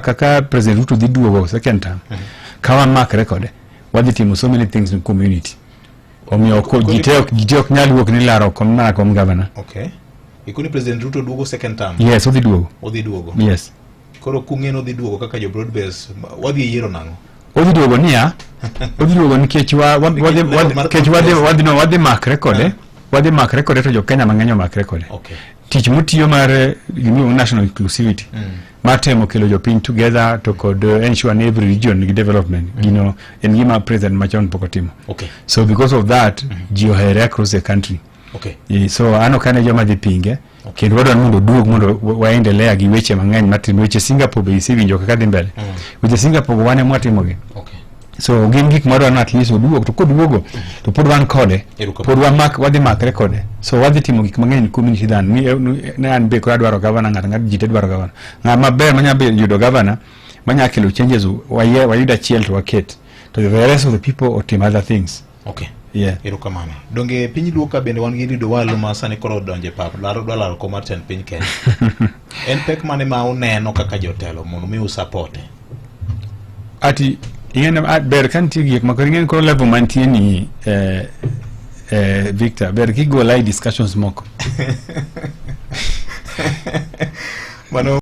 Kaka President Ruto dhi duogo second term, ka wamakre kode, wadhi timo so many things in community. Omiyo ji te ok ji te ok nyal wuok ni laro kom mana kom governor. Okay. Ikoni President Ruto duogo second term. Yes, odhi duogo. Odhi duogo. Yes. Koro kung'e ni odhi duogo kaka jo broad base, wadhi e yiero nang'o? Odhi duogo niya, odhi duogo nikech wa, wa, wadhi, wadhi, nikech wadhi, wadhi, no, wadhi makre kode. Wadhi makre kode to jo Kenya mang'eny omakre kode. Okay. Tich motiyo mar gimiluongo national inclusivity. Mar temo kelo jopiny together to kod ensure ni every region nigi development. Gino en gima president machon pok otimo. So because of that, ji ohere across the country. So an ok ane joma dhi pinge kendo wadwaro ni mondo oduog mondo waendelea gi weche mang'eny matimo weche Singapore be isewinjo kaka dhi mbele. Weche Singapore go wan ema watimogi. So gin gik mwadwaro ni at least oduog to koduogo to pod wan kode. Erokamano. Pod wamak wadhi makre kode. So wadhi timo gik mang'eny community than ni, ne an be koro adwaro gavana ng'ato ng'ato ji te dwaro gavana. Ng'ama ber manya be yudo gavana manya kelo changes wayie wayud achiel to waket. To the rest of the people otim other things. Yeah. Erokamano. Donge piny Luo ka bende wan gi Eliud Owalo ma sani koro odonjo e pap laro dwa laro kom mar tend piny Kenya. En pek mane ma uneno kaka jotelo mondo mi usapote? Ati ing'e ber ka nitie gik moko ing'e ni koro level mantie ni Victor ber kigola e discussions moko. Mano